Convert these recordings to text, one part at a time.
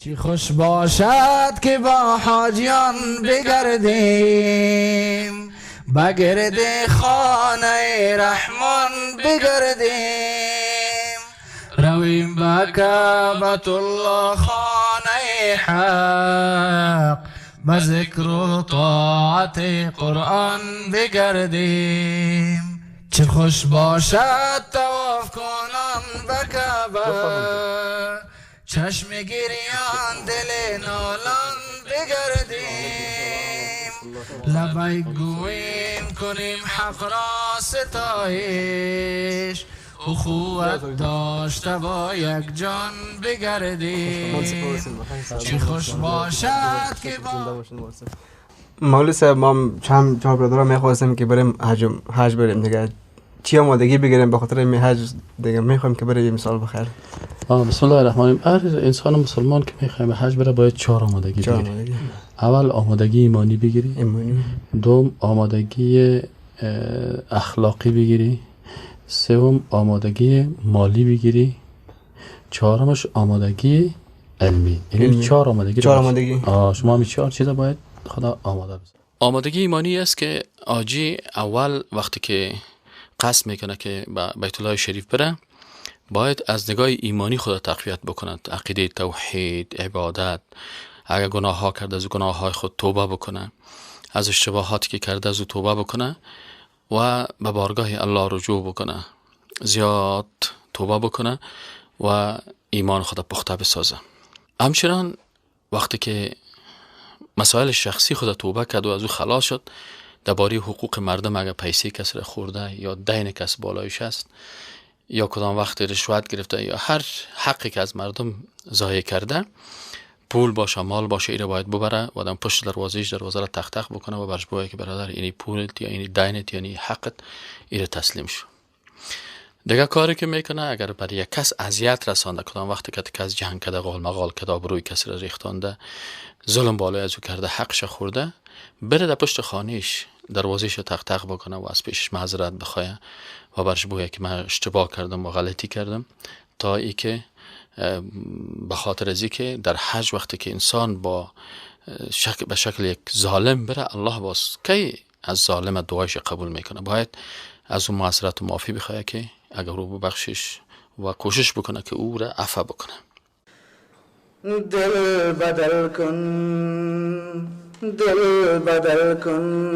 چی خوش باشد که با حاجیان بگردیم، بگرد خانه رحمان بگردیم، رویم به کعبة الله خانه حق، به ذکر و طاعت قرآن بگردیم. چه خوش باشد طواف کنان به کعبه، چشم گریان دل نالان بگردیم، لبیک گوییم کنیم حق را ستایش، اخوت داشته با یک جان بگردیم. چه خوش باشد که با مولوی صاحب، ما چند چهار برادرها میخواستیم که بریم حج بریم دیگه. چی آمادگی بگیریم به خاطر می حج دیگه؟ میخوایم که بریم سال بخیر. بسم الله الرحمن الرحیم. هر انسان مسلمان که میخوایم به حج بره باید چهار آمادگی بگیره. اول آمادگی ایمانی بگیری، دوم آمادگی اخلاقی بگیری، سوم آمادگی مالی بگیری، چهارمش آمادگی علمی. یعنی چهار آمادگی. چهار آمادگی. شما می چهار چیز باید خدا آماده بسازه. آمادگی ایمانی است که حاجی اول وقتی که قصد میکنه که به بیت الله شریف بره، باید از نگاه ایمانی خود تقویت بکند، عقیده توحید، عبادت، اگر گناه ها کرده از گناه های خود توبه بکنه، از اشتباهاتی که کرده از او توبه بکنه و به بارگاه الله رجوع بکنه، زیاد توبه بکنه و ایمان خود پخته بسازه. همچنان وقتی که مسائل شخصی خود توبه کرد و از او خلاص شد، درباره حقوق مردم اگر پیسه کس را خورده یا دین کس بالایش است یا کدام وقت رشوت گرفته یا هر حقی که از مردم ضایع کرده، پول باشه مال باشه، ایره باید ببره و دم پشت دروازهش دروازه را تق تق بکنه و برش بگه که برادر اینی پولت یا اینی دینت یا اینی حقت، ایره تسلیم شو. دیگه کاری که میکنه، اگر بر یک کس اذیت رسانده، کدام وقتی که کس جنگ کرده، قال مقال کرده، آبروی کسی را ریختانده، ظلم بالای از او کرده، حقش خورده، بره در پشت خانهش دروازهش تق تق بکنه و از پیشش معذرت بخواه و برش بگه که من اشتباه کردم و غلطی کردم، تا ای که به خاطر از که در حج وقتی که انسان با شکل به شکل یک ظالم بره، الله باز کی از ظالم دعایش قبول میکنه. باید از اون معذرت و معافی بخواه که اگر او ببخشش و کوشش بکنه که او را عفو بکنه. دل بدل کن، دل بدل کن،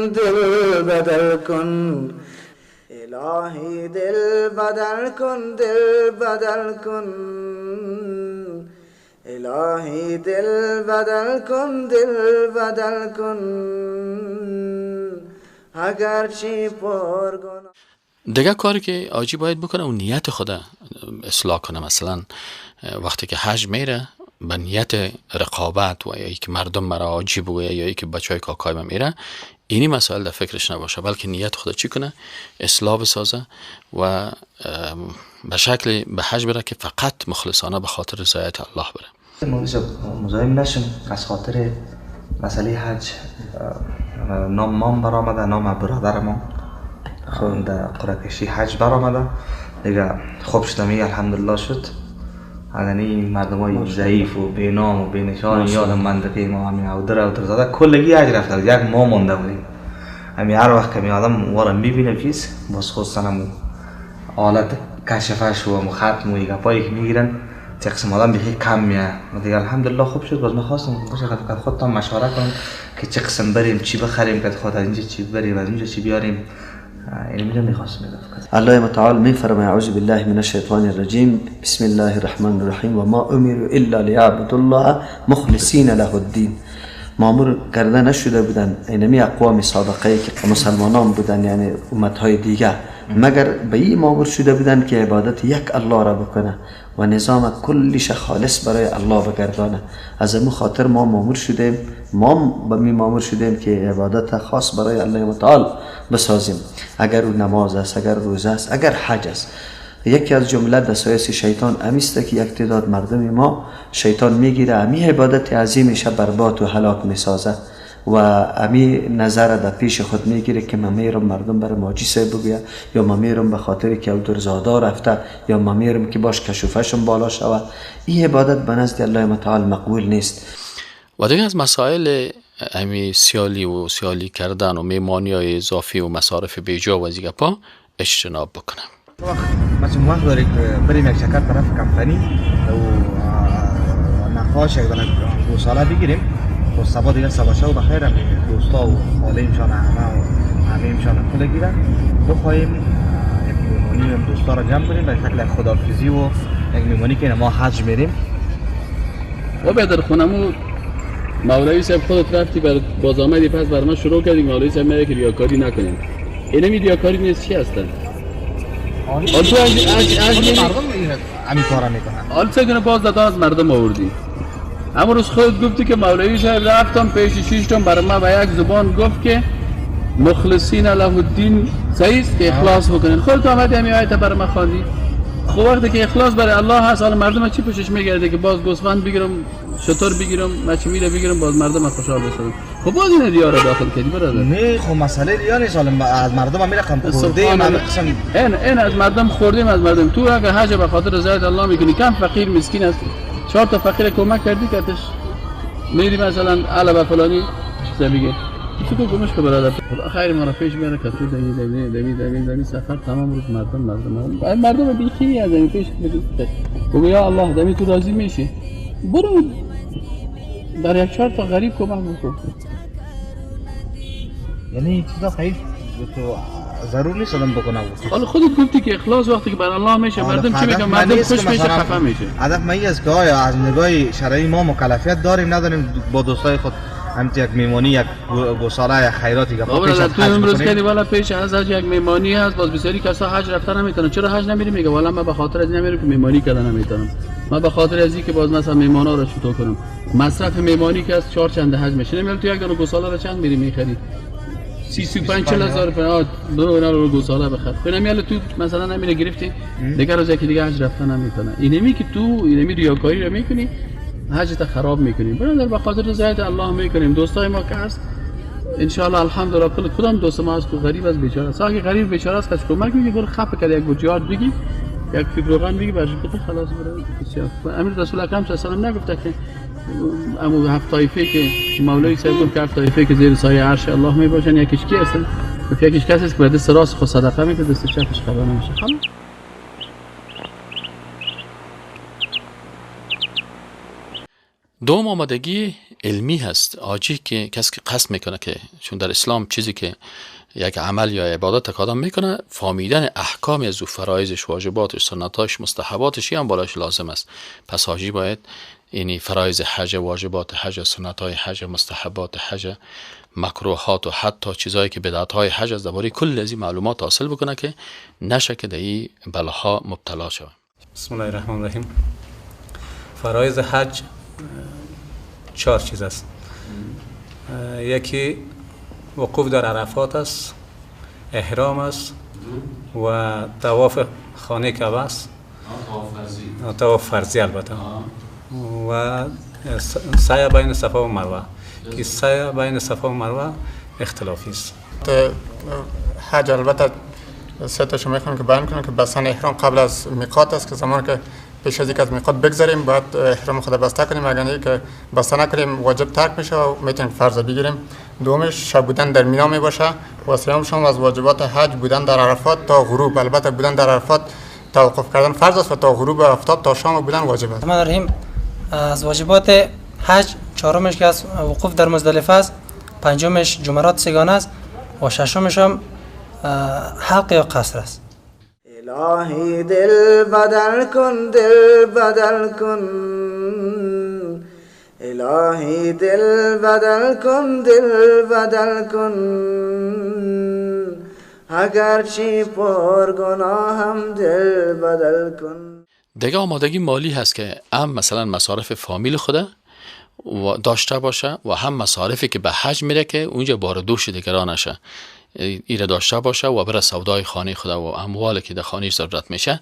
دل بدل کن، الهی دل بدل کن، دل بدل کن، الهی دل بدل کن، دل بدل کن، اگرچه پرگناه. دیگه کاری که حاجی باید بکنه اون نیت خود اصلاح کنه. مثلا وقتی که حج میره به نیت رقابت و یا که مردم مرا حاجی بگویه یا که بچهای کاکای من میره، اینی مسائل در فکرش نباشه، بلکه نیت خود چی کنه؟ اصلاح بسازه و به شکل به حج بره که فقط مخلصانه به خاطر رضایت الله بره. مزاحم نشم از خاطر مسئله حج. نام مام برآمده، نام برادر ما خب در قرعه حج برآمده دیگه. خوب شد، می الحمدلله شد. یعنی مردم های ضعیف و بی نام و بی نشان یاد منطقه ما همین اودر اودر زاده کلگی حج رفته، یک ما مانده بودیم. همین هر وقت که می آدم وارا میبینه چیز باز خصوصا همون حالت کشفش و ختم و گپایی که میگیرن چه قسم آدم بیخی کم میه و دیگه الحمدلله خوب شد. باز میخواستم باشه که خودتان مشوره کنم که چه قسم بریم، چی بخریم، که خود از اینجا چی بریم، از اینجا چی بیاریم. الله متعال میفرماید اعوذ بالله من الشیطان الرجیم بسم الله الرحمن الرحیم و ما امروا الا لیعبدوا الله مخلصین له الدین. مامور کرده نشده بودن اینمی اقوام سابقه که مسلمانان بودن، یعنی امتهای دیگه، مگر به این مامور شده بودن که عبادت یک الله را بکنه و نظام کلیش خالص برای الله بگردانه. از امو خاطر ما مامور شدیم، ما می مامور شدیم که عبادت خاص برای الله متعال بسازیم، اگر او نماز است، اگر روزه است، اگر حج است. یکی از جمله دسایس شیطان امیست که یک تعداد مردم ما شیطان میگیره امی عبادت عظیمش برباد و هلاک میسازه و امی نظر در پیش خود میگیره که من میرم مردم برای حاجی صاحب بگویه، یا من میرم به خاطر که او در زادا رفته، یا من میرم که باش کشوفشم بالا شوه، این عبادت به نزد الله متعال مقبول نیست. و دیگه از مسائل امی سیالی و سیالی کردن و میمانی های اضافی و مصارف بیجا و از گپا اجتناب بکنم. مثلا وقت داریم بریم یک چکر طرف کمپانی و نقاش یک دانه گوساله بگیریم و سبا دیگه سبا شو بخیر هم دوستا و خاله امشان همه و همه امشان پول گیرن بخواهیم یک میمانی هم دوستا را جمع کنیم به شکل خداحافظی و یک میمانی که ما حج میریم. و در خونمو مولوی صاحب خودت رفتی بر باز آمدی پس بر ما شروع کردی مولوی صاحب میگه که ریاکاری نکنیم. اینمی ریاکاری نیست چی هستن؟ آن تو از مردم همین کارا میکنن. آن تو باز دادا از مردم آوردی. همون روز خودت گفتی که مولوی صاحب رفتم پیش شیشتم برای ما به یک زبان گفت که مخلصین له الدین صحیح است که اخلاص بکنین. خودت آمدی همین آیت برای ما خواندی. خب وقتی که اخلاص برای الله هست، حالا مردم چی پشش میگرده که باز گوسفند بگیرم، شتر بگیرم، مچمیره بگیرم، باز مردم خوشحال بشن. خب باز این ریا رو داخل کردی برادر. نه خب مسئله ریا نیست، حالا از مردم هم میرقم خوردیم، همه قسم این از مردم خوردیم، از مردم. تو اگه حج به خاطر رضایت الله میکنی، کم فقیر مسکین است، 4 تا فقیر کمک کردی کتش میری مثلا علاوه فلانی چیزا میگه تو کو گمش که برادر. خدا خیر ما رو پیش میاره که تو دمی دمی دمی دمی دمی سفر تمام روز مردم مردم مردم بیخی از این پیش میگه بگو یا الله دمی تو راضی میشی، برو در یک 4 تا غریب کمک بکن. یعنی چیزا خیلی تو ضرور نیست آدم بکنه. حالا خودت گفتی که اخلاص وقتی که بر الله میشه مردم چی میگن؟ مردم خوش میشه خفه میشه. هدف من این است که آیا از نگاه شرعی ما مکلفیت داریم نداریم با دوستای خود همین یک میمانی یک گوساله یک خیراتی که پیش از حج امروز کردی والا پیش از حج یک میمانی هست، باز بسیاری کسا حج رفتن نمیتونن. چرا حج نمیری؟ میگه والا من به خاطر از نمیرم که میمانی کردن نمیتونم، من به خاطر از اینکه باز مثلا میمانا رو چطور کنم، مصرف میمانی که از 4 چند حج میشه. نمیدونم تو یک دونه گوساله رو چند میری میخری؟ 35 40 هزار تومان برو اینا رو گوساله بخر. اینم تو مثلا نمیره گرفتی دیگه روز یکی دیگه حج رفتن نمیتونه. اینمی که تو اینمی ریاکاری رو میکنی حج تا خراب میکنیم. برادر به خاطر رضایت الله میکنیم. دوستای ما که هست ان شاء الله الحمدلله کل کدام دوست ما است که غریب از بیچاره است، اگه غریب بیچاره است کش کمک میگه برو خپ کرد یک بجار بگی یک فکر روغن بگی برش بده خلاص برو. بسیار امیر رسول اکرم صلی الله علیه و سلم نگفته که امو هفت طایفه که مولوی صاحب گفت که هفت طایفه که زیر سایه عرش الله میباشن یکیش کی هستن؟ گفت یکیش کسی است که به دست راست خود صدقه میده دست چپش خبر نمیشه. خلاص دوم آمادگی علمی هست. حاجی که کسی که قصد میکنه که چون در اسلام چیزی که یک عمل یا عبادت که آدم میکنه فهمیدن احکام از او، فرایضش، واجباتش، سنتاش، مستحباتش هم بالاش لازم است. پس حاجی باید یعنی فرایض حج، واجبات حج، سنت‌های حج، مستحبات حج، مکروهات و حتی چیزهایی که بدعت‌های حج است درباره کل از این معلومات حاصل بکنه که نشه که در این بلاها مبتلا شود. بسم الله الرحمن الرحیم. فرایض حج 4 چیز است. یکی وقوف در عرفات است، احرام است و طواف خانه کعبه است، طواف فرضی البته، و سعی بین صفا و مروه که سعی بین صفا و مروه اختلافی است. حج البته سه تا شما میخوام که بیان کنم که بستن احرام قبل از میقات است که زمانی که پیش از اینکه از میقات بگذریم باید احرام خود بسته کنیم، اگر نه که بسته نکنیم واجب ترک میشه و میتونیم فرض بگیریم. دومش شب بودن در مینا میباشه و سومش هم از واجبات حج بودن در عرفات تا غروب. البته بودن در عرفات توقف کردن فرض است و تا غروب آفتاب تا شام بودن واجب است. الرحیم از واجبات حج چهارمش که از وقوف در مزدلفه است، پنجمش جمرات سگانه است و ششمش هم حلق یا قصر است. الهی دل بدل کن، دل بدل کن، الهی دل بدل کن، دل بدل کن، اگرچه پر گناهم دل بدل کن. دیگه آمادگی مالی هست که هم مثلا مصارف فامیل خوده و داشته باشه و هم مصارفی که به حج میره که اونجا بار دوش دیگران نشه ایره داشته باشه و بره سودای خانه خود و اموالی که در خانه ضرورت میشه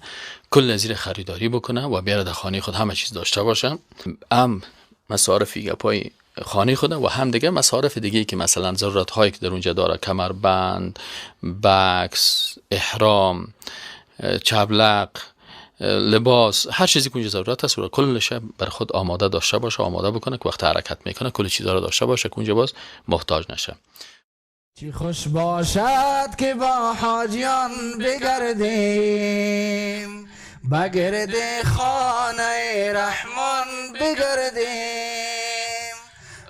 کل زیر خریداری بکنه و بیاره در خانه خود همه چیز داشته باشه. هم مصارفی گپای خانه خود و هم دیگه مصارف دیگه که مثلا ضرورت هایی که در اونجا داره، کمربند، بکس، احرام، چبلق، لباس، هر چیزی که اونجا ضرورت است رو کلش بر خود آماده داشته باشه، آماده بکنه که وقت حرکت میکنه کل چیزا رو داشته باشه که اونجا باز محتاج نشه. چی خوش باشد که با حاجیان بگردیم، بگرد خانه رحمان بگردیم،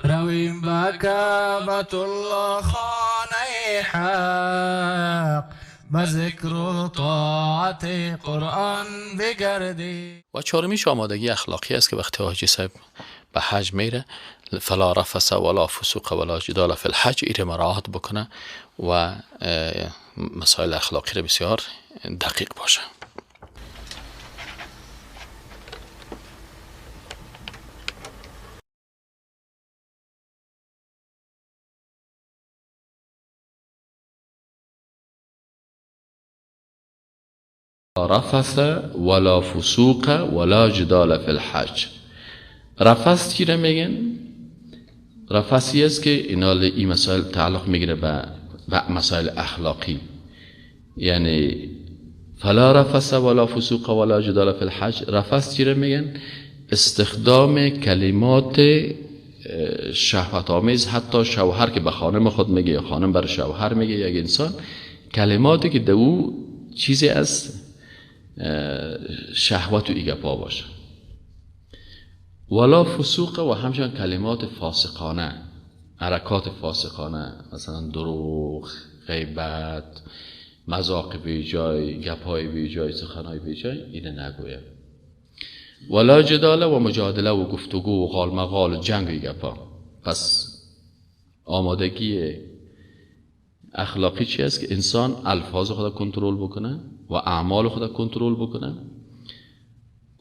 رویم به کعبة الله خانه حق، به ذکر و طاعت قرآن بگردیم. و چهارمیش آمادگی اخلاقی است که وقتی حاجی صاحب به حج میره، فلا رفث ولا فسوق ولا جدال فی الحج، ایره مراعات بکنه و مسائل اخلاقی رو بسیار دقیق باشه. رفث ولا فسوق ولا جدال فی الحج. رفث چی را میگن؟ رفثی است که اینا این مسائل تعلق میگیره به مسائل اخلاقی، یعنی فلا رفث ولا فسوق ولا جدال فی الحج. رفث چی را میگن؟ استخدام کلمات شهوت آمیز، حتی شوهر که به خانم خود میگه یا خانم بر شوهر میگه، یک انسان کلماتی که دو چیزی از شهوت و ایگپا باشه. ولا فسوق و همچنان کلمات فاسقانه، حرکات فاسقانه، مثلا دروغ، غیبت، مذاق بی جای، گپای بی جای، سخنای بی جای، اینو نگوید. ولا جداله و مجادله و گفتگو و قال مقال و جنگ و گپا. پس آمادگی اخلاقی چی است؟ که انسان الفاظ خود کنترل بکنه و اعمال خود کنترل بکنه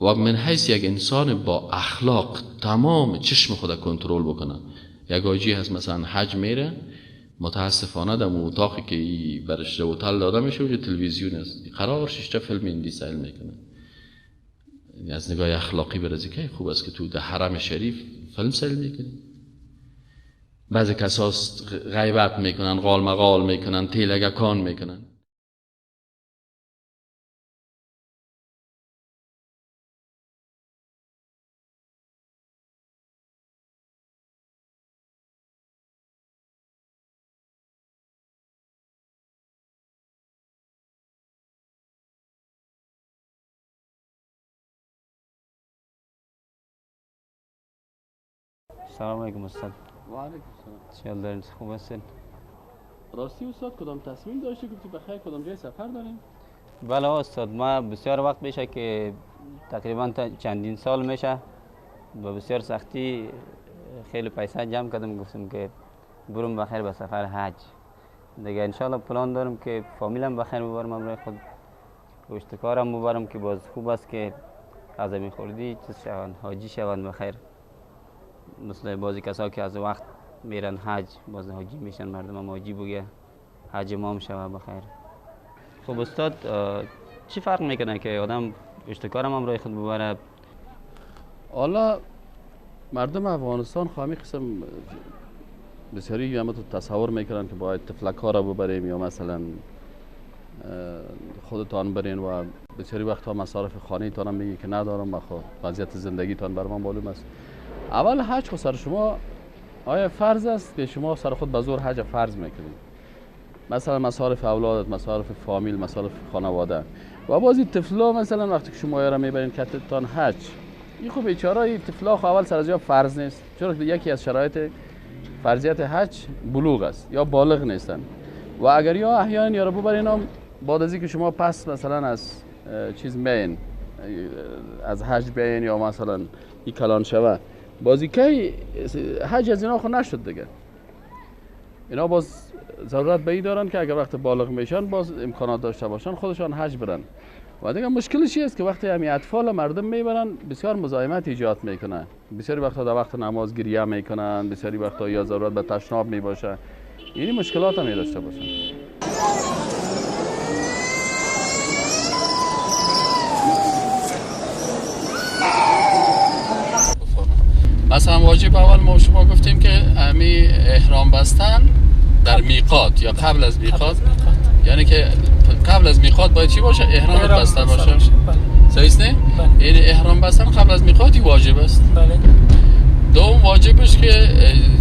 و من حیث یک انسان با اخلاق تمام چشم خود کنترل بکنه. یک حاجی هست مثلا حج میره، متاسفانه در اتاقی که برش هتل داده میشه اونجا تلویزیون است، قرار شش تا فیلم هندی سیل میکنه. از نگاه اخلاقی برازی که خوب است که تو در حرم شریف فیلم سیل میکنی. بعضی کساس غیبت میکنن، قال مقال میکنن، تیلگکان میکنن. سلام علیکم استاد. و علیکم السلام. چه حال دارین؟ خوب هستین؟ راستی استاد کدام تصمیم داشتی؟ گفتی بخیر کدام جای سفر داریم؟ بله استاد، ما بسیار وقت میشه که تقریبا چندین سال میشه با بسیار سختی خیلی پیسه جمع کردم، گفتم که برم بخیر به سفر حج. دیگه انشالله پلان دارم که فامیلم بخیر ببرم، همراه خود اشتکارم ببرم که باز خوب است که از می خوردی چیز شوند، حاجی شوند بخیر. مثل بعضی کسا که از وقت میرن حج باز حاجی میشن، مردم هم حاجی بگه حج امام شوه بخیر. خب استاد چی فرق میکنه که آدم اشتکارم هم روی خود ببره؟ حالا مردم افغانستان خواهمی قسم بسیاری هم تو تصور میکنن که باید طفلک ها را ببریم یا مثلا خودتان برین و بسیاری وقتها مصارف خانه تان هم میگی که ندارم و خب وضعیت زندگیتان بر من معلوم است. اول حج خود سر شما آیا فرض است که شما سر خود به زور حج فرض میکنید؟ مثلا مصارف اولادت، مصارف فامیل، مصارف خانواده و بعضی طفلا مثلا وقتی که شما را میبرین کتتان حج، این خب بیچاره این طفلا خب اول سر از فرض نیست، چرا که یکی از شرایط فرضیت حج بلوغ است یا بالغ نیستن و اگر یا احیانا یا را ببرین هم بعد از اینکه شما پس مثلا از چیز میین از حج بیاین یا مثلا این کلان شوه بازی که حج از اینا خود نشد دیگه، اینا باز ضرورت به این دارن که اگر وقت بالغ میشن باز امکانات داشته باشن خودشان حج برن. و دیگه مشکلش چی است که وقتی همین اطفال مردم میبرن بسیار مزاحمت ایجاد میکنن، بسیاری وقتا در وقت نماز گریه میکنن، بسیاری وقتا یا ضرورت به تشناب میباشه، یعنی مشکلات هم داشته باشن. مثلا واجب اول ما شما گفتیم که امی احرام بستن در میقات یا قبل از میقات، یعنی که قبل از میقات باید چی باشه؟ احرام بسته باشه. صحیح است نه؟ یعنی احرام بستن قبل از میقات واجب است. بله. دوم واجبش که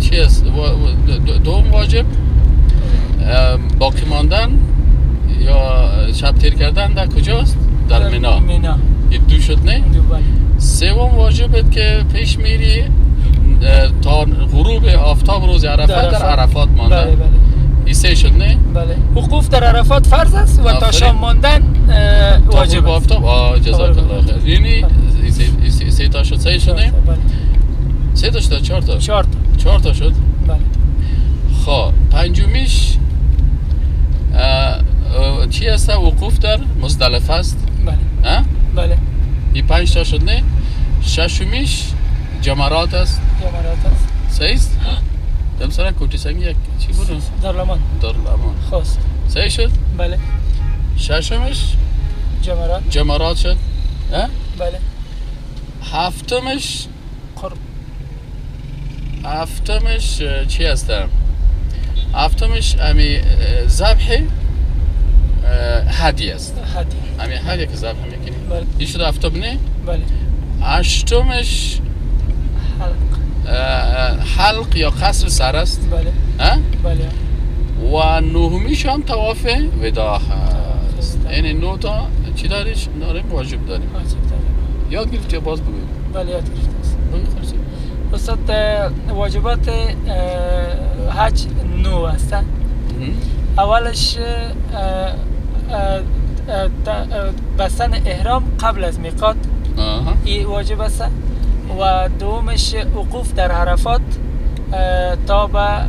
چی است؟ دوم واجب باقی ماندن یا شب تیر کردن در کجاست؟ در منا. یه دو شد نه؟ سوم واجبت که پیش میری تا غروب آفتاب روز عرفه در عرفات ماندن. بله بله. این سه شد نه؟ بله. وقوف در عرفات فرض است و تا شام ماندن واجب است. آفتاب. جزاک الله خیر. یعنی سه تا شد. سه شد نه؟ سه تا شد. چهار تا. چهار تا شد. بله. خب پنجمیش چی است؟ وقوف در مزدلفه است. بله. بله. این 5 تا شد نه؟ ششمیش جمرات است. جمرات است. صحیح است؟ دم سر کوتی سنگی یک چی بود؟ دارلامان. دارلامان. خواست. صحیح شد؟ بله. ششمش جمرات. جمرات شد. ها؟ بله. هفتمش قرب. هفتمش چی است؟ هفتمش امی ذبح هدیه است. هدیه. امی هدیه که ذبح میکنی. بله. این شد هفتم نه؟ بله. هشتمش حلق. حلق یا قصر سر است. بله. ها؟ بله. و نهمیش هم طواف وداع است. یعنی 9 تا چی داریش؟ داریم واجب داریم. واجب داریم. یاد گرفتی یا باز بگویم؟ بله یاد گرفته است. استاد واجبات حج 9 است. اولش بستن احرام قبل از میقات این واجب است و دومش وقوف در عرفات تا به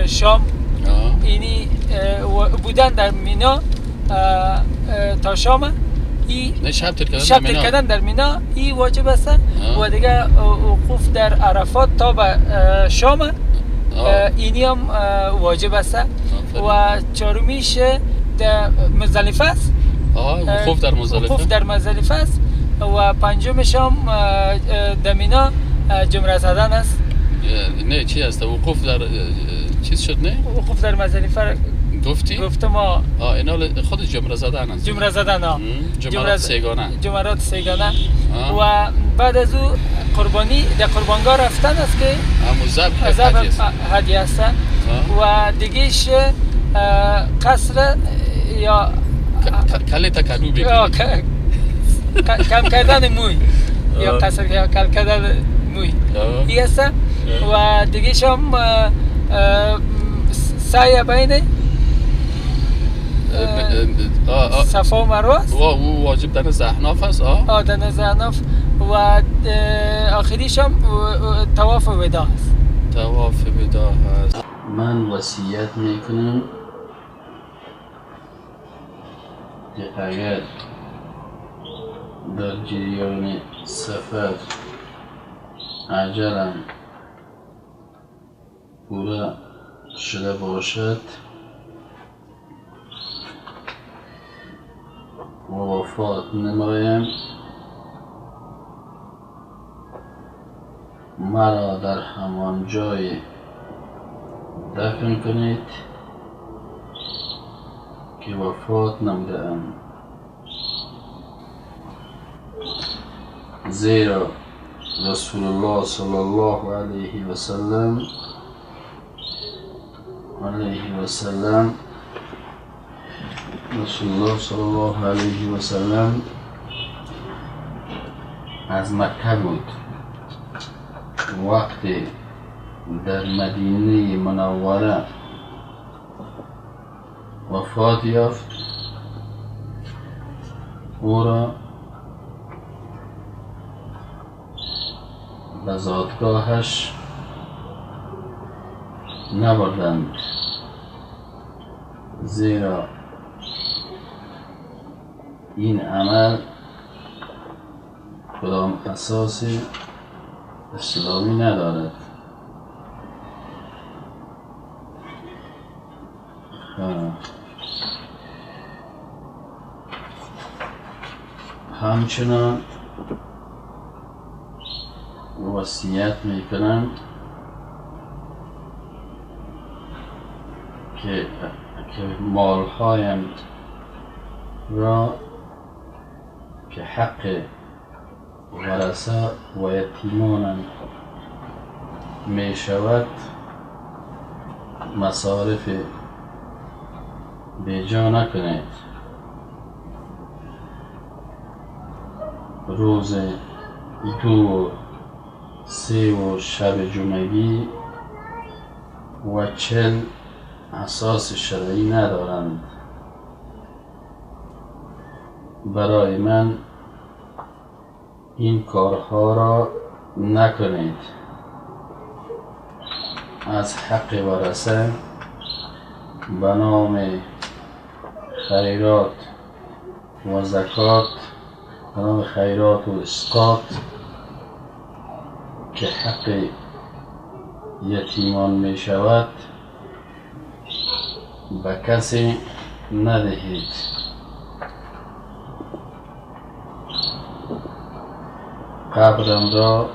شام، اینی بودن در مینا تا شام، این شب تیر کردن در مینا این واجب است و دیگه وقوف در عرفات تا به شام اینی هم واجب است و چهارمیش در مزدلفه است. وقوف در مزدلفه. وقوف در مزدلفه است و پنجمش هم در مینا جمره زدن است. نه چی است؟ وقوف در چیز شد نه؟ وقوف در مزدلفه گفتی؟ گفتم. اینا خود جمره زدن است. جمره زدن. جمرات سگانه. جمرات سگانه و بعد از او قربانی در قربانگاه رفتن است که همون ذبح هدیه است و دیگهش قصر یا کلی تکدو بگیری کم کردن موی یا قصر یا کل کردن موی این است و دیگهش هم سعی بین صفا و مروه است. او واجب در نزد احناف است. در نزد احناف و آخریش هم طواف وداع است. طواف وداع است. من وصیت میکنم که اگر در جریان سفر عجلم پورا شده باشد و وفات نمایم، مرا در همان جای دفن کنید که وفات نموده‌ام، زیرا رسول الله صلی الله علیه و سلم رسول الله صلی الله علیه و سلم از مکه بود. وقتی در مدینه منوره وفات یافت، او را به زادگاهش نبردند، زیرا این عمل کدام اساس اسلامی ندارد. همچنان وصیت میکنم که مالهایم را که حق ورثه و یتیمانم می شود مصارف بیجا نکنید. روز 2 و 3 و شب جمعگی و 40 اساس شرعی ندارند. برای من این کارها را نکنید. از حق ورثه به نام خیرات و زکات، به نام خیرات و اسقاط که حق یتیمان می شود به کسی ندهید. قبرم را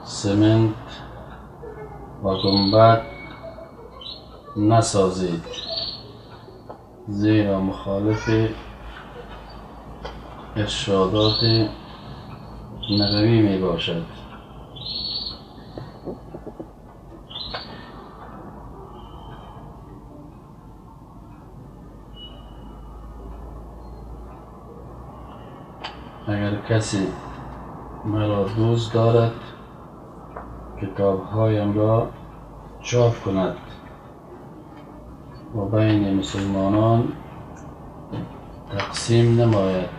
سمنت و گنبد نسازید، زیرا مخالف ارشادات نبوی می باشد. اگر کسی مرا دوست دارد کتابهایم را چاپ کند و بین مسلمانان تقسیم نماید.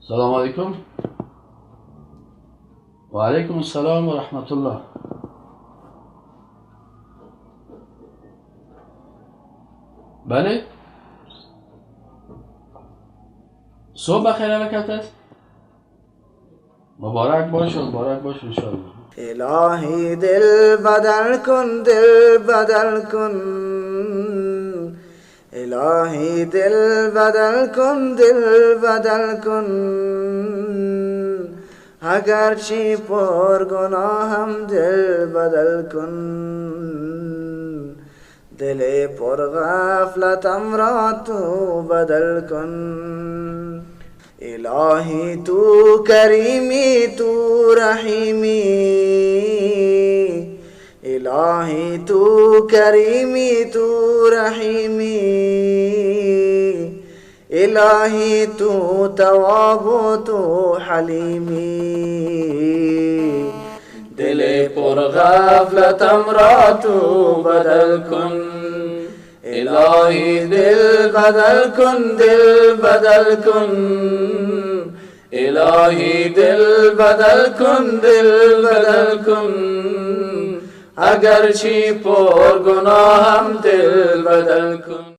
سلام علیکم. و علیکم السلام و رحمت الله. بله، صبح بخیر حرکت است. مبارک باشه، مبارک باشه انشاءالله. الهی دل بدل کن، دل بدل کن، الهی دل بدل کن، دل بدل کن، اگرچه پر گناهم دل بدل کن، دل پر غفلتم را تو بدل کن. الهی تو کریمی تو رحیمی، الهی تو کریمی تو رحیمی، الهی تو تواب تو حلیمی، دل پر غفلتم را تو بدل کن. الهی دل بدل کن، دل بدل کن، الهی دل بدل کن، دل بدل کن، اگرچه پر گناهم دل بدل کن.